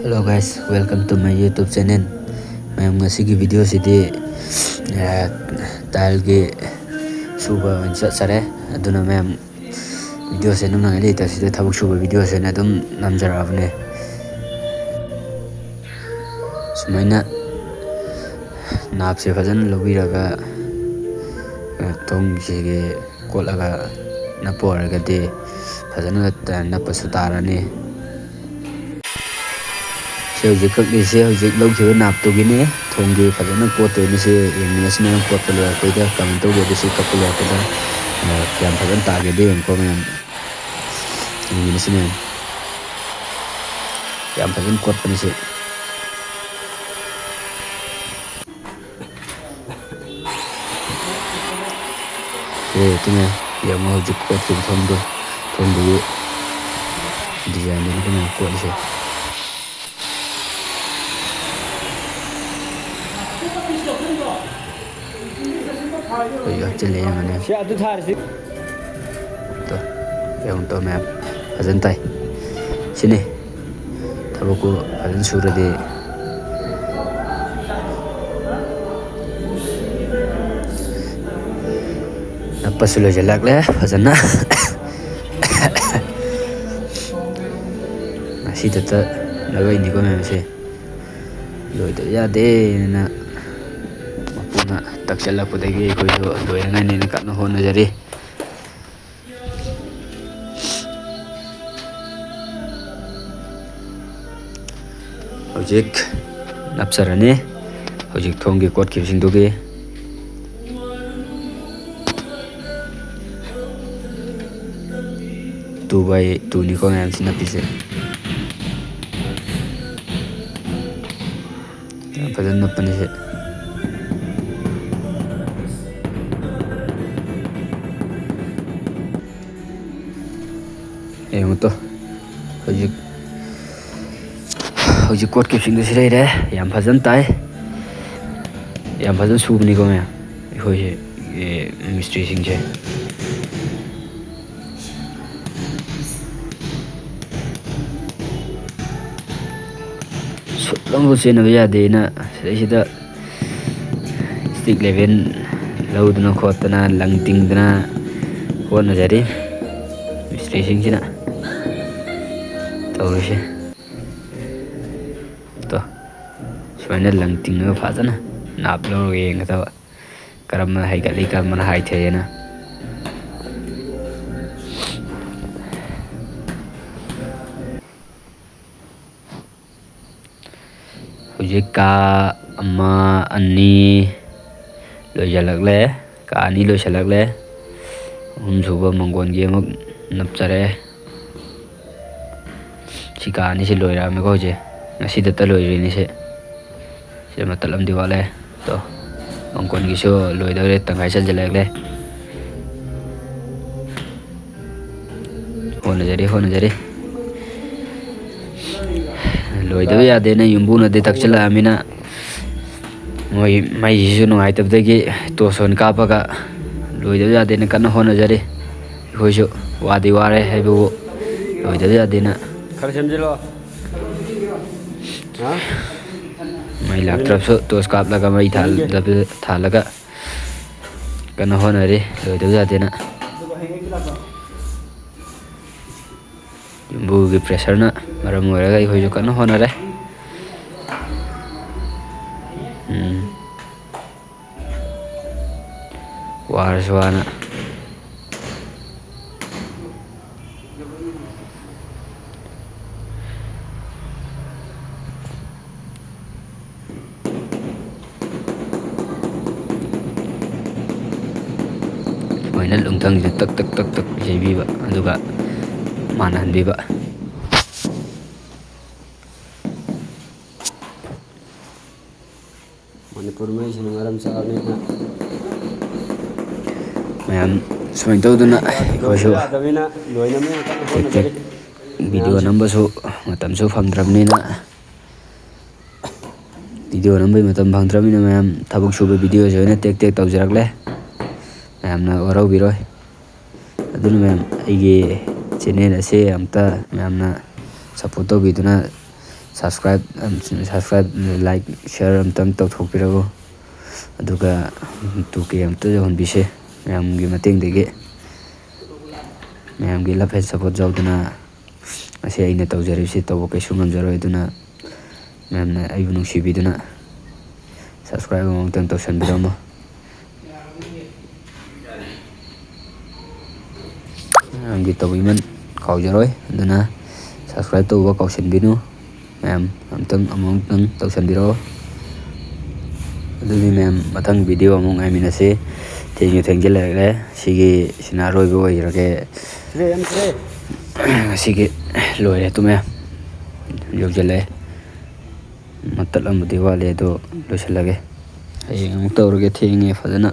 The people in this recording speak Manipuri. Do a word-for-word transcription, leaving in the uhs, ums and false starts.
Hello guys, welcome to my YouTube channel. ꯃꯌꯥꯝ, ꯉꯁꯤꯒꯤ ꯚꯤꯗꯤꯑꯣꯁꯤꯗꯤ, ꯑ, ꯇꯥꯏꯜꯒꯤ ꯁꯨꯕ ꯑꯣꯏꯅ ꯆꯠꯆꯔꯦ꯫ ꯑꯗꯨꯅ ꯃꯌꯥꯝ, ꯚꯤꯗꯤꯑꯣꯁꯦ ꯅꯝꯅꯉꯥꯏ ꯂꯩꯇꯕꯁꯤꯗ ꯊꯕꯛ ꯁꯨꯕ ꯚꯤꯗꯤꯑꯣꯁꯦ ꯑꯣꯏꯅ ꯑꯗꯨꯝ ꯅꯝꯖꯔꯛꯑꯕꯅꯦ꯫ ꯁꯨꯃꯥꯏꯅ ꯅꯥꯞꯁꯦ ꯐꯖꯅ ꯂꯧꯕꯤꯔꯒ, ꯑ, ꯊꯣꯡꯁꯤꯒꯤ ꯀꯣꯠꯂꯒ ꯅꯞꯄ ꯑꯣꯏꯔꯒꯗꯤ ꯐꯖꯅ ꯅꯞꯄꯁꯨ ꯇꯥꯔꯅꯤ꯫ ꯁꯤ ꯍꯧꯖꯤꯛ ꯀꯛꯂꯤꯁꯦ ꯍꯧꯖꯤꯛ ꯂꯧꯈꯤꯕ ꯅꯥꯞꯇꯨꯒꯤꯅꯦ꯫ ꯊꯣꯡꯒꯤ ꯐꯖꯅ ꯀꯣꯠꯇꯣꯏꯅꯤ꯫ ꯁꯤ ꯌꯦꯡꯃꯤꯟꯅꯁꯤ ꯃꯌꯥꯝ, ꯀꯣꯠꯄ ꯂꯣꯏꯔꯛꯄꯩꯗ ꯀꯃꯥꯏꯅ ꯇꯧꯒꯦ ꯑꯗꯨꯁꯨ ꯀꯛꯄ ꯂꯣꯏꯔꯛꯄꯗ, ꯑ, ꯀꯌꯥꯝ ꯐꯖꯅ ꯇꯥꯒꯦꯗꯣ ꯌꯦꯡꯉꯨꯀꯣ ꯃꯌꯥꯝ꯫ ꯌꯦꯡꯃꯤꯟꯅꯁꯤ ꯃꯌꯥꯝ꯫ ꯌꯥꯝ ꯐꯖꯅ ꯀꯣꯠꯄꯅꯤ ꯁꯤ꯫ ꯁꯦ, ꯑꯗꯨꯅ ꯌꯦꯡꯉꯣ, ꯍꯧꯖꯤꯛ ꯀꯣꯠꯈꯤꯕ ꯊꯣꯡꯗꯣ, ꯊꯣꯡꯗꯨꯒꯤ ꯗꯤꯖꯥꯏꯟꯗꯨꯅꯤ ꯑꯗꯨꯅ ꯀꯣꯠꯂꯤꯁꯦ꯫ ꯍꯧꯖꯤꯛ ꯍꯥꯞꯆꯤꯜꯂꯦ ꯌꯦꯡꯉꯣꯅꯦ꯫ ꯁꯤ ꯑꯗꯨ ꯊꯥꯔꯁꯤ꯫ ꯇꯣ, ꯌꯦꯡꯉꯨ ꯇꯣ ꯃꯌꯥꯝ, ꯐꯖꯅ ꯇꯥꯏ꯫ ꯁꯤꯅꯤ ꯊꯕꯛꯄꯨ ꯐꯖꯅ ꯁꯨꯔꯗꯤ꯫ ꯅꯞꯄꯁꯨ ꯂꯣꯏꯁꯤꯜꯂꯛꯂꯦ ꯐꯖꯅ꯫ ꯉꯁꯤꯗꯇ ꯅꯞꯂꯛꯏꯅꯤꯀꯣ ꯃꯌꯥꯝꯁꯦ꯫ ꯂꯣꯏꯗꯕ ꯌꯥꯗꯦꯅ ꯃꯄꯨꯅ ꯇꯛꯁꯜꯂꯛꯄꯗꯒꯤ ꯑꯩꯈꯣꯏꯁꯨ ꯂꯣꯏꯅꯉꯥꯏꯅꯦꯅ ꯀꯟꯅ ꯍꯣꯠꯅꯖꯔꯤ꯫ ꯍꯧꯖꯤꯛ ꯅꯞꯆꯔꯅꯤ꯫ ꯍꯧꯖꯤꯛ ꯊꯣꯡꯒꯤ ꯀꯣꯠꯈꯤꯕꯁꯤꯡꯗꯨꯒꯤ two by two ꯅꯤꯀꯣ ꯃꯌꯥꯝꯁꯤ ꯅꯞꯄꯤꯁꯦ꯫ ꯌꯥꯝ ꯐꯖꯅ ꯅꯞꯄꯅꯤ ꯁꯤ꯫ ꯌꯦꯡꯉꯨ ꯇꯣ꯫ ꯍꯧꯖꯤꯛ, ꯍꯧꯖꯤꯛ ꯀꯣꯠꯈꯤꯕꯁꯤꯡꯗꯨ ꯁꯤ ꯂꯩꯔꯦ꯫ ꯌꯥꯝ ꯐꯖꯅ ꯇꯥꯏ꯫ ꯌꯥꯝ ꯐꯖꯅ ꯁꯨꯕꯅꯤꯀꯣ ꯃꯌꯥꯝ꯫ ꯑꯩꯈꯣꯏꯁꯦ, ꯑꯦ, ꯃꯤꯁꯇ꯭ꯔꯤꯁꯤꯡꯁꯦ꯫ ꯄꯨꯂꯞ ꯑꯃꯐꯥꯎ ꯆꯦꯟꯅꯕ ꯌꯥꯗꯦꯅ ꯁꯤꯗꯩꯁꯤꯗ ꯁ꯭ꯇꯤꯛ ꯂꯦꯚꯦꯜ ꯂꯧꯗꯅ ꯈꯣꯠꯇꯅ ꯂꯪ ꯇꯤꯡꯗꯅ ꯍꯣꯠꯅꯖꯔꯤ ꯃꯤꯁꯇ꯭ꯔꯤꯁꯤꯡꯁꯤꯅ ꯇꯧꯔꯤꯁꯦ꯫ ꯇꯣ, ꯁꯨꯃꯥꯏꯅ ꯂꯪ ꯇꯤꯡꯉꯒ ꯐꯖꯅ ꯅꯥꯞ ꯂꯧꯔꯒ ꯌꯦꯡꯒꯗꯕ, ꯀꯔꯝꯕꯅ ꯍꯩꯒꯠꯂꯤ, ꯀꯔꯝꯕꯅ ꯍꯥꯏꯊꯩꯑꯅ꯫ ꯍꯧꯖꯤꯛ ꯀꯥ ꯑꯃ, ꯑꯅꯤ ꯂꯣꯏꯁꯤꯜꯂꯛꯂꯦ꯫ ꯀꯥ ꯑꯅꯤ ꯂꯣꯏꯁꯤꯜꯂꯛꯂꯦ꯫ ꯑꯍꯨꯝꯁꯨꯕ ꯃꯪꯒꯣꯟꯒꯤ ꯑꯃꯨꯛ ꯅꯞꯆꯔꯦ꯫ ꯁꯤ ꯀꯥ ꯑꯅꯤꯁꯤ ꯂꯣꯏꯔꯛꯑꯃꯦꯀꯣ ꯍꯧꯖꯤꯛ꯫ ꯉꯁꯤꯗꯇ ꯂꯣꯏꯔꯤꯅꯤ ꯁꯤ꯫ ꯁꯤ ꯃꯇꯠ ꯑꯃꯗꯤ ꯋꯥꯠꯂꯦ꯫ ꯇꯣ, ꯃꯪꯒꯣꯟꯒꯤꯁꯨ ꯂꯣꯏꯗꯧꯔꯦ, ꯇꯪꯈꯥꯏ ꯆꯟꯁꯤꯜꯂꯛꯂꯦ꯫ ꯍꯣꯠꯅꯖꯔꯤ, ꯍꯣꯠꯅꯖꯔꯤ꯫ ꯂꯣꯏꯗꯕ ꯌꯥꯗꯦꯅ ꯌꯨꯝꯕꯨꯅꯗꯤ ꯇꯛꯁꯤꯜꯂꯛꯑꯃꯤꯅ, ꯃꯣꯏ ꯃꯩꯁꯤꯁꯨ ꯅꯨꯡꯉꯥꯏꯇꯕꯗꯒꯤ ꯇꯣꯔꯆ ꯑꯣꯏꯅ ꯀꯥꯞꯄꯒ ꯂꯣꯏꯗꯕ ꯌꯥꯗꯦꯅ ꯀꯟꯅ ꯍꯣꯠꯅꯖꯔꯤ꯫ ꯑꯩꯈꯣꯏꯁꯨ ꯋꯥꯗꯤ ꯋꯥꯔꯦ ꯍꯥꯏꯕꯕꯨ ꯂꯣꯏꯗꯕ ꯌꯥꯗꯦꯅ꯫ ꯈꯔ ꯁꯦꯝꯖꯤꯜꯂꯣ꯫ ꯍꯥ? ꯃꯩ ꯂꯥꯛꯇ꯭ꯔꯕꯁꯨ ꯇꯣꯔꯆ ꯀꯥꯞꯂꯒ, ꯃꯩ ꯊꯥꯜꯗꯕ-, ꯊꯥꯜꯂꯒ ꯀꯟꯅ ꯍꯣꯠꯅꯔꯤ, ꯂꯣꯏꯗꯕ ꯌꯥꯗꯦꯅ꯫ ꯌꯨꯝꯕꯨꯒꯤ ꯄ꯭ꯔꯦꯁꯔꯅ ꯃꯔꯝ ꯑꯣꯏꯔꯒ ꯑꯩꯈꯣꯏꯁꯨ ꯀꯟꯅ ꯍꯣꯠꯅꯔꯦ꯫ ꯎꯝ꯫ ꯋꯥꯔꯁꯨ ꯋꯥꯅ꯫ ꯁꯨꯃꯥꯏꯅ ꯂꯨꯡꯊꯪꯁꯦ ꯇꯛ ꯇꯛ ꯇꯛ ꯇꯛ ꯌꯩꯕꯤꯕ, ꯑꯗꯨꯒ ꯃꯥꯟꯅꯍꯟꯕꯤꯕ꯫ ꯃꯅꯤꯄꯨꯔ ꯃꯩꯁꯤꯅ ꯃꯔꯝ ꯆꯥꯕꯅꯤꯅ ꯃꯌꯥꯝ ꯁꯨꯃꯥꯏꯅ ꯇꯧꯗꯅ ꯑꯩꯈꯣꯏꯁꯨ ꯌꯥꯗꯕꯅꯤꯅ ꯂꯣꯏꯅꯃꯛ ꯀꯟꯅ ꯇꯦꯛ ꯇꯦꯛ ꯍꯣꯠꯅꯖꯔꯤ꯫ ꯚꯤꯗꯤꯑꯣ ꯃꯌꯥꯝꯁꯦ ꯅꯝꯕꯁꯨ ꯃꯇꯝꯁꯨ ꯐꯪꯗ꯭ꯔꯕꯅꯤꯅ, ꯚꯤꯗꯤꯑꯣ ꯅꯝꯕꯒꯤ ꯃꯇꯝ ꯐꯪꯗ꯭ꯔꯕꯅꯤꯅ ꯃꯌꯥꯝ ꯊꯕꯛ ꯁꯨꯕ ꯚꯤꯗꯤꯑꯣꯁꯦ ꯑꯣꯏꯅ ꯇꯦꯛ ꯇꯦꯛ ꯇꯧꯖꯔꯛꯂꯦ꯫ ꯃꯌꯥꯝꯅ ꯋꯥꯔꯧꯕꯤꯔꯣꯏ꯫ ꯑꯗꯨꯅ ꯃꯌꯥꯝ, ꯑꯩꯒꯤ ꯆꯦꯅꯦꯜ ꯑꯁꯦ ꯑꯝꯇ ꯃꯌꯥꯝꯅ ꯁꯞꯄꯣꯔꯠ ꯇꯧꯕꯤꯗꯨꯅ Subscribe, subscribe, like, share ꯑꯝꯇꯪ ꯇꯧꯊꯣꯛꯄꯤꯔꯛꯎ꯫ ꯑꯗꯨꯒ two K ꯑꯝꯇ ꯌꯧꯍꯟꯕꯤꯁꯦ ꯃꯌꯥꯝꯒꯤ ꯃꯇꯦꯡꯗꯒꯤ꯫ ꯃꯌꯥꯝꯒꯤ love and support ꯌꯥꯎꯗꯅ ꯉꯁꯤ ꯑꯩꯅ ꯇꯧꯖꯔꯤꯕꯁꯤ ꯇꯧꯕ ꯀꯩꯁꯨ ꯉꯝꯖꯔꯣꯏ꯫ ꯑꯗꯨꯅ ꯃꯌꯥꯝꯅ ꯑꯩꯕꯨ ꯅꯨꯡꯁꯤꯕꯤꯗꯨꯅ subscribe ꯑꯃꯨꯛꯇꯪ ꯇꯧꯁꯟꯕꯤꯔꯝꯃꯣ꯫ ꯃꯌꯥꯝꯒꯤ ꯇꯧꯕꯤꯃꯜ ꯀꯥꯎꯖꯔꯣꯏ꯫ ꯑꯗꯨꯅ subscribe ꯇꯧꯕ ꯀꯥꯎꯁꯟꯕꯤꯅꯨ꯫ ꯃꯌꯥꯝ ꯑꯝꯇꯪ ꯑꯃꯨꯛꯇꯪ ꯇꯧꯁꯟꯕꯤꯔꯛꯑꯣ꯫ ꯑꯗꯨꯗꯤ ꯃꯌꯥꯝ, ꯃꯊꯪ video ꯑꯃꯨꯛ ꯉꯥꯏꯃꯤꯟꯅꯁꯤ꯫ ꯊꯦꯡꯁꯨ ꯊꯦꯡꯖꯤꯜꯂꯛꯂꯦ꯫ ꯁꯤꯒꯤ ꯁꯤꯅ ꯑꯔꯣꯏꯕ ꯑꯣꯏꯔꯒꯦ꯫ ꯁꯤꯗ ꯌꯥꯝ ꯁꯤꯗ꯫ ꯉꯁꯤꯒꯤ ꯂꯣꯏꯔꯦ ꯑꯗꯨ ꯃꯌꯥꯝ꯫ ꯌꯧꯁꯤꯜꯂꯛꯑꯦ꯫ ꯃꯇꯠ ꯑꯃꯗꯤ ꯋꯥꯠꯂꯤ, ꯑꯗꯣ ꯂꯣꯏꯁꯤꯜꯂꯒꯦ꯫ ꯍꯌꯦꯡ ꯑꯃꯨꯛ ꯇꯧꯔꯒꯦ, ꯊꯦꯡꯉꯦ ꯐꯖꯅ꯫